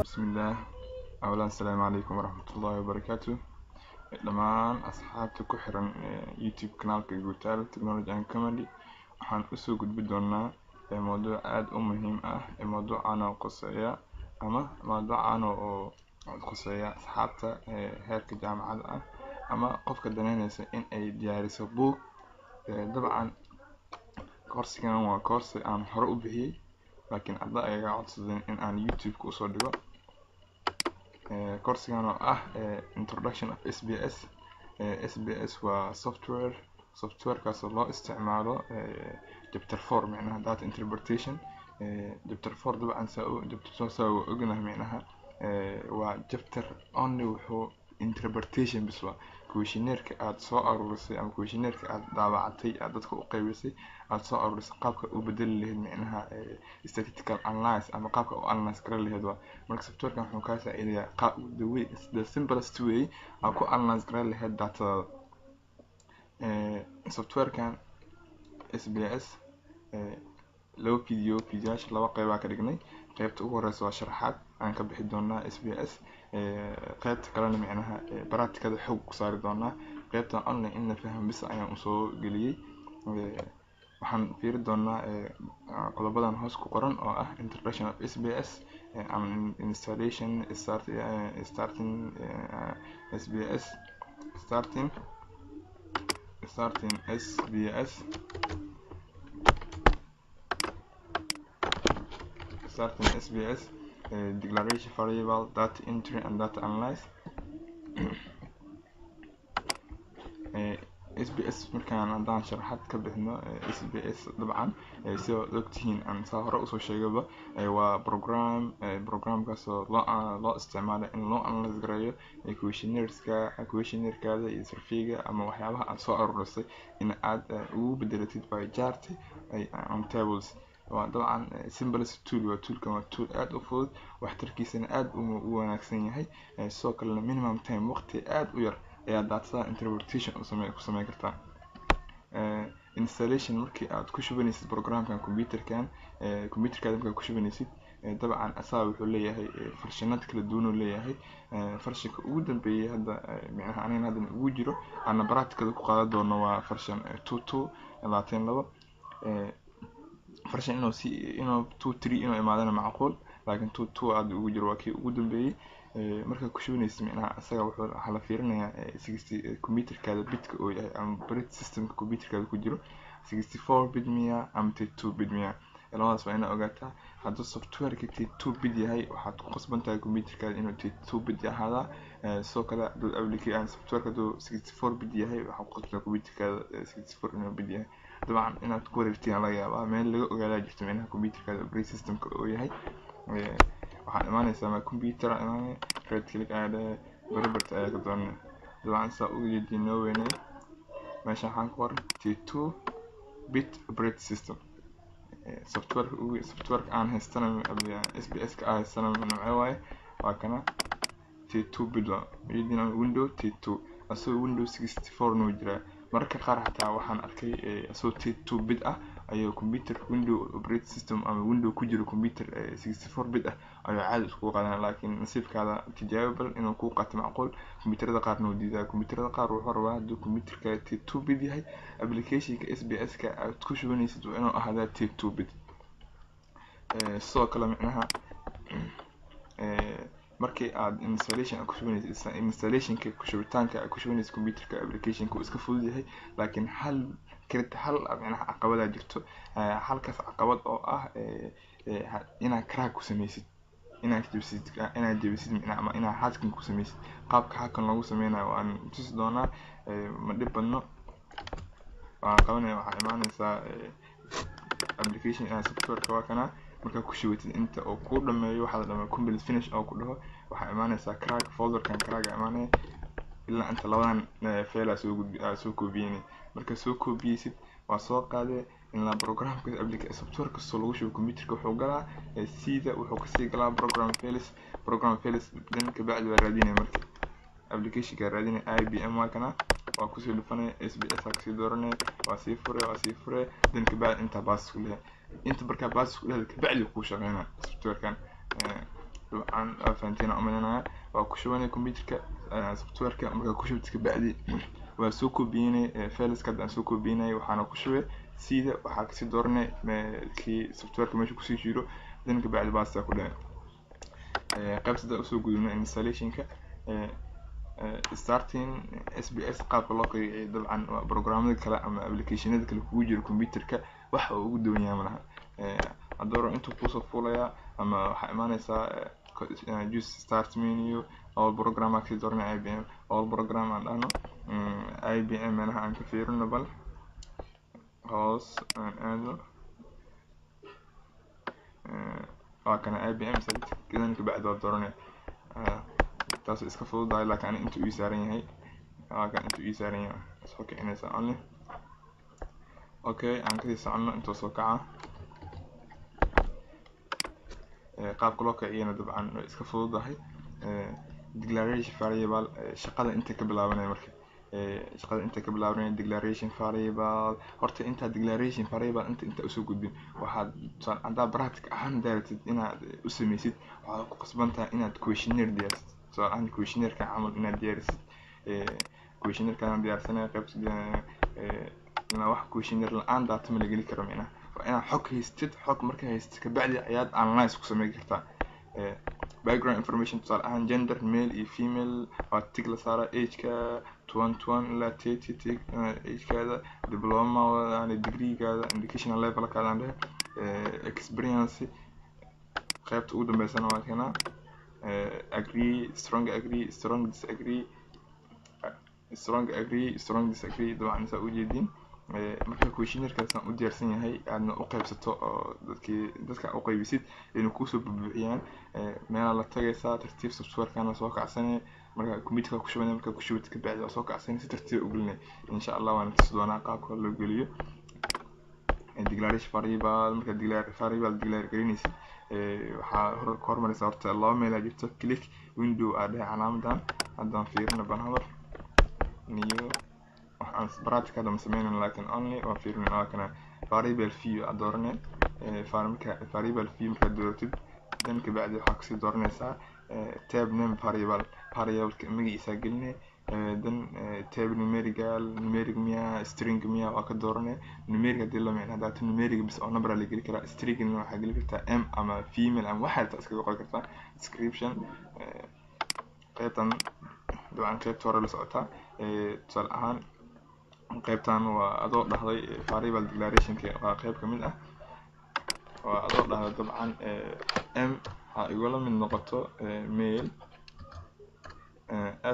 Bismillaah. Awalan, asalaamu calaykum waraxmatullaahi wabarakaatu. Dhammaan asxaabta ku xiran YouTube kanaalka Guutaal Technology and Comedy, waxaan usoo gudbi doonaa mowduuc aada u muhiim ah, mowduucan oo quseeya ama mowduucan oo quseeya asxaabta heerka jaamacadda ah ama qofka daneyneysa in ay diyaariso buug. Dabcan koorsigan waa koorsi aan hore u bixiyey, laakiin hadda ay iga codsadeen in aan YouTube-ka usoo dhigo koorsigan oo ah Introduction of SPSS. SPSS waa software, softwarekaas oo loo isticmaalo chapter 4, micnaha data interpretation, chapter 4. Dabcan saa chapter 4 saa waa ognahay, micnaha waa chapter only wuxuu interpretation bis waa questionnaire-ka aad soo aruurisay ama questionnaire-ka aad daabacatay, aad dadka u qaybisay, aad soo aruurisay, qaabka u bedeli lahayd, micnaha statistical analysis ama qaabka u analyze garan lahayd waa. Marka softwarekan wuxuu kaa saacidayaa qaab, the way, the simplest way aad ku analyze garan lahayd datadaada. Softwarekan SPSS laba video, videoyaasha laba qeybaa ka dhignay. Qeybta ugu horeysa waa sharaxaad aan ka bixi doonaa SPSS, qeybta kalena micnaha practicada xoog ku saari doonaa. Qeybtan online in la fahmo bis ayaan usoo geliyey. Waxaan fiiri doonaa qodobadan hoos ku qoran oo ah introduction of SPSS and installation, starting SPSS, starting SPSS, starting SPSS, declaration variable, data entry and data analyze. SPSS markaan haddaan sharaxaad ka bixino SPSS, dabcan sida ad ogtihiin aan saa hore usoo sheegaba, waa program, programkaasoo loo isticmaalo in loo analyze gareeyo questionnaires-ka, questionnaire-kaada iyo survey-ga ama waxyaabaha aad soo aruurisay in aad ugu bedelatid by chart and tables. Waa dabcan simplest tool, waa toolkan, waa tool aada u fudud, waxtarkiisana aada u wanaagsan yahay. Sidoo kalena minimum time, waqti aada u yar ayaa datada interpretation ku sameyn kartaa. Installation, markii aad ku shubanaysid programkan computerkan, computerkaada markaad ku shubanaysid, dabcan asaga wuxuu leeyahay versionad kala duwan uu leeyahay. Versionka ugu dambeeyay hadda, micnaha anigana hadda ugu jiro ana practicada ku qaadan doono, waa version 2.2.22. Version inuu si inuu 2.3 inuu imaadana macquul, laakiin 2.2 aad ugu jiro, waa kii ugu dambeeyay. Markaad ku shubanaysid, micnaha isaga wuxuu waxaa la fiirinayaa 60 computerkaada bitka uu yahay ama operating systemka computerkaada ku jiro, 64 bit miya ama 32 bit miya. Labadaas waa inaa ogaataa. Hadduu softwareka 32 bit yahay, waxaad ku qasban tahay computerkaada inuu 32 bit ahaadaa. Sidoo kale hadduu application softwareka hadduu 64 bit yahay, waxaad ku qasban tahay computerkaada 64 inuu bit yahay. Dabcan inaad ku wareertiin laga yaabaa, meel laga ogaadaa jirto micnaha computerkaada operating systemka uu yahay. Waxaad imaanaysaa my computer, imaanaya, right click ayaa dhahay, property ayaa ka dooranaya. Dabcan saa uga jeediin noo weynay, meesha waxaan ku qoran 32 bit operating system. Softwareka ugu softwareka aan haystana, SPSS ka aan haystana noocee waaye? Waa kana, 32 bit waa iyadina, Window 32, asagoo Window 64 noo jiraa. Mararka qaar xataa waxaan arkay asagoo 32 bit ah ayuu computer Window operating system ama Window ku jiro computer 64 bit ah ayuu caadi iskugu qaadanaya, laakiin nasiibkaada tijaabo bal inuu kuu qaato macquul. Computerada qaarna wuu diidaa. Computerada qaar wuxuu rabaa hadduu computerka 32 bit yahay, applicationka SPSS ka aad ku shubanaysid waa inuu ahaadaa 32 bit. Sidoo kale micnaha markii aad installation ku shubanaysid, installationka ku shubitaanka aad ku shubanaysid computerka applicationka uu iska fudud yahay, laakiin hal crit hal micnaha caqabadaa jirto, halkaas caqabad oo ah inaad crack ku sameysid, inaad jebisid micnaha ama inaad hacking ku sameysid. Qaabka hacking loogu sameynayo waan tusi doonaa, ma dhib badno. Waxaan qabanaya, waxaa imaaneysaa application softwareka, waa kana. Markaa ku shubatid, inta uu kuu dhameeyo, waxaa la dhamaa complete finish oo ku dhaho, waxaa imaaneysaa crack folderkan, crack imaanaya. Ilaa inta labadan file soo gudbi, soo koobiyeyna. Marka soo koobiyeysid, waa soo qaadee. Ilaa programka software kastoo lagu shubo computerka wuxuu galaa sida wuxuu kasii galaa program files, program files. Then kabacdi waa raadinaya. Marka applicationka raadinaya, IBM waa kana, waa kusii dhufanaya, SPSS aa kasii dooranaya, waa sii fure, waa sii fure. Then kabacdi intaa paste ku leeyahay. Inta markaa paste ku leeyahay, kabacdi kuu shaqeynaya softwarekan. Dabcan waa fahanteen aan umalinaya. Waa ku shubanaya computerka softwareka. Markaa ku shubtid, kabacdi waa soo koobiyeynay fileska hadda aan soo koobiyeynay. Waxaana ku shubay sida, waxaa kasii dooranay kii softwareka meesha kusii jiro. Then kabacdi paste ku dhahay. Qaybta hadda usoo gudubno installationka, starting SPSS qaabka loo kiciyo. Dabcan waa programmada kale ama applicationada kale kugu jiro computerka wax uu ugu duwan yahay malaha. Hadduu intuu kuusoo fuulayaa ama waxaa imaaneysaa choose start menu, all program aa kasii dooranay, IBM, all program aan dhahno, IBM meelaha aan ka fiirino. Bal hoos aan aadno. Waa kana IBM select. Then kabacdi waa dooranay. Taas iska fududahay, laakiin ani intuu ii saaran yahay, waa kan intuu ii saaran yahay, soo kicinaysaa only. Okay, aan kasii soconno. Intuu soo kaca, qaabka loo kiciyana dabcan way iska fududahay. Declaration variable, shaqada inta ka bilaabanaya. Marka shaqada inta ka bilaabanaya declaration variable, horta intaa declaration variable inta usoo gudbin, waxaad tusaale haddaa practice ahaan daaratid inaad u sameysid, waxaad ku qasban tahay inaad questionnaire diyaarsid. Tusaale ahaan questionnaire-ka camal inaad diyaarisid. Questionnaire-kaan diyaarsanaya qaybta inaa wax questionnaire la-aan data ma la geli karo. Micnaha waa inaad xog haystid. Xog markaa haystid, kabacdi ayaad analyze ku sameyn kartaa. Background information, tusaale ahaan gender male iyo female waa tick la saara, ageka 21 ilaa 30 tick, agekaada, diploma yani degreegaada, educational levelkaada aan dhehe, experience. Qaybta ugu dambeysana waa kana agree, strong agree, strong disagree, strong agree, strong disagree. Dabcan saa ujeedin, marka questionnaire-kaasaan u diyaarsan yahay, aadna u qaybsato oo dadkii dadka u qaybisid inay kuusoo bubuuxiyaan, meelaa la tagaysaa tartiib. Softwarekana soo kacsanay, marka computerka ku shubanay. Markaa ku shubatid, kabacdi waa soo kacsanay, si tartiib u gelinay. Insha Allah waan tusi doonaa qaabka loo geliyo declaration variable. Marka variable declare garinaysid, waxaa hor ka hormaraysa horta laba meel aa jirto. Click window aa dhehe calaamadan. Haddaan fiirino banhamar new, waxaan practice hadda ma sameynayno, laakiin only waan fiirinayna. Waa kana variable view aad dooranay. Marka variable view markaad dooratid, then kabacdi waxaa kasii dooranaysaa tab name variable. Variableka magaciisa gelinay. Then tab numerical, numeric miya, string miya, waa ka dooranay. Numeric hadii la micno data numeric bis oo number la geli karaa. Stringna waxaa geli kartaa m ama female ama waxaa rabtaa iskaga qori kartaa. Description, qaybtan dabcan qaybta hore la socotaa. Tusaale ahaan qaybtan waa adoo dhahday variable declarationka, waa qayb kamid ah. Waa adoo dhahday dabcan m ha igula mid noqoto male,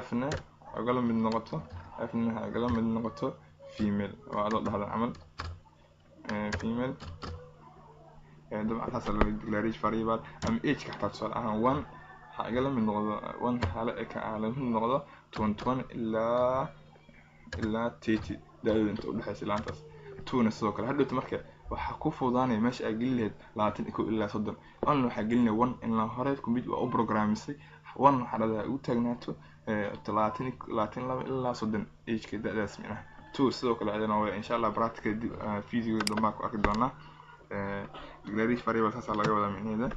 f-na ha igula mid noqoto, f-na ha igala mid noqoto female. Waa adoo dhahday camal female. Dabcan taas la declaration variable. Ama age ka xataa, tusaale ahaan one ha igala mid noqdo, one hala eka la mid noqdo 21 ilaa 30, da-dooda inta udhexeysa ilaa intaas. Two-na sidoo kale. Hadhowta marka waxaa ku fududaanaya meesha aad geli lahayd 21 ilaa 30, only waxaa gelinaya one. Ilaa hore computer waa u programmisay one, waxaa dhahdaa ugu taagnaato 20, 22 ilaa 30 ageka da-daas micnaha. Two sidoo kale ayadana waa. Insha Allah practical video dambaa ku arki doonaa. Declaration variable saasaa laga wadaa micnaheeda.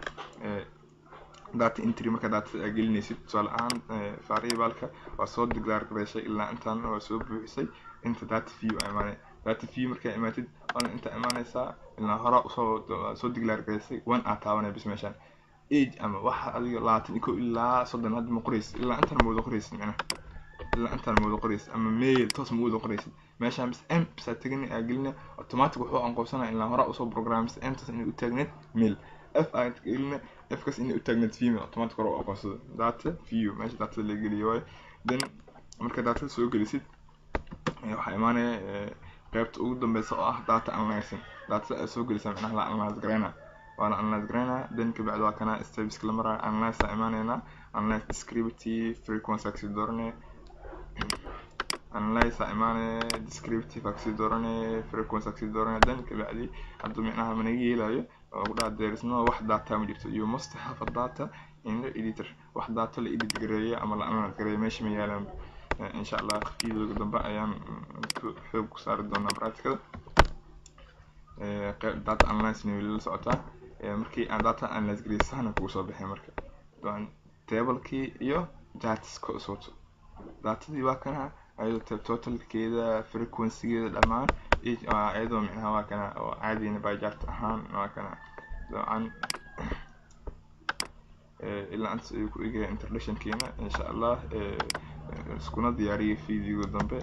Data entry, marka data aad gelinaysid, tusaale ahaan variableka waa soo declare gareysay, ilaa intaan waa soo buuxisay. Inta data view aa imaanay. Data view markaa imaatid, waana inta imaanaysaa. Ilaa horaa usoo soo declare gareysay, one aa taabanaya bis. Meeshaan age ama waxa adiga 21 ilaa 30 hadda ma qoraysid, ilaa intaan ma wada qoraysid micnaha, ilaa intaan ma wada qoraysid ama male toos ma wada qoraysid. Meeshaan bis m bis aa tegani, aa gelina, automatic wuxuu aqoonsanaya ilaa horaa usoo programmisay m taas inay u taagneed male, f aa gelina, f kaas inay u taagneed female, automatic hore u aqoonsado. Data view meesha datada la geliyo waayo. Then marka datada soo gelisid, waxaa imaanaya qaybta ugu dambeysa oo ah data analyzing. Datada aad soo gelisaa micnaha la analyze gareynaa, waa la analyze gareynaa. Then kabacdi waa kana steps la maraya. Analyze aa imaanaynaa, analyze descriptive, frequency aa kasii dooranaya. Analyze aa imaane, descriptive aa kasii doorane, frequency aa kasii doorane. Then kabacdi hadduu micnaha managa yeelayo oo ku dhaha "There is no", wax data ma jirto. "You must have a data in the editor." Wax data la edit gareeyo ama la analyze gareeyo meesha ma yaalaan. Insha Allah videoga dambe ayaan xoog ku saari doonaa practicada. Qeyb data analyze na weli la socotaa. Markii aan data analyze gareeyo, sahna kugu soo baxay. Marka dabcan tablekii iyo chartska is wato, datadii waa kana ayadoo totalkeeda, frequencygeeda dhammaan, iyadoo micnaha waa kana oo caadiyna by chart ahaan waa kana. Dabcan ilaa intaas ayuu ku egaya introductionkeena. Insha Allah iskuna diyaariya videoga dambe.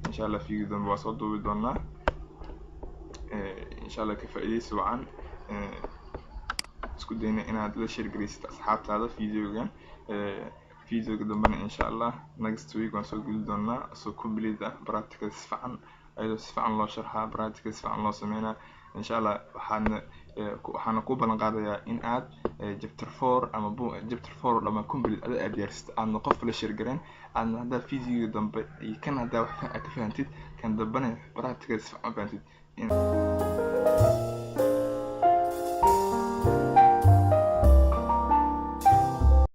Insha Allah video dambe waa soo duubi doonaa. Insha Allah ka faa'iidaysi wacan. Isku dayna inaad la share garaysid asxaabtaada videogan. Videoga dambena insha Allah next week waan soo geli doonaa, soo complete ah, practical si fiican, ayadoo si fiican loo sharxaa, practical si fiican loo sameynaa insha Allah. Waxaana ku ballan qaadayaa in aad chapter 4 ama chapter 4 oo dhammaan complete ada aad diyaarsid, aadna qof la share gareyn, aadna haddaa videoga dambe iyo kan haddaa wax ka fahantid, kan dambena practical si fiican u fahantid.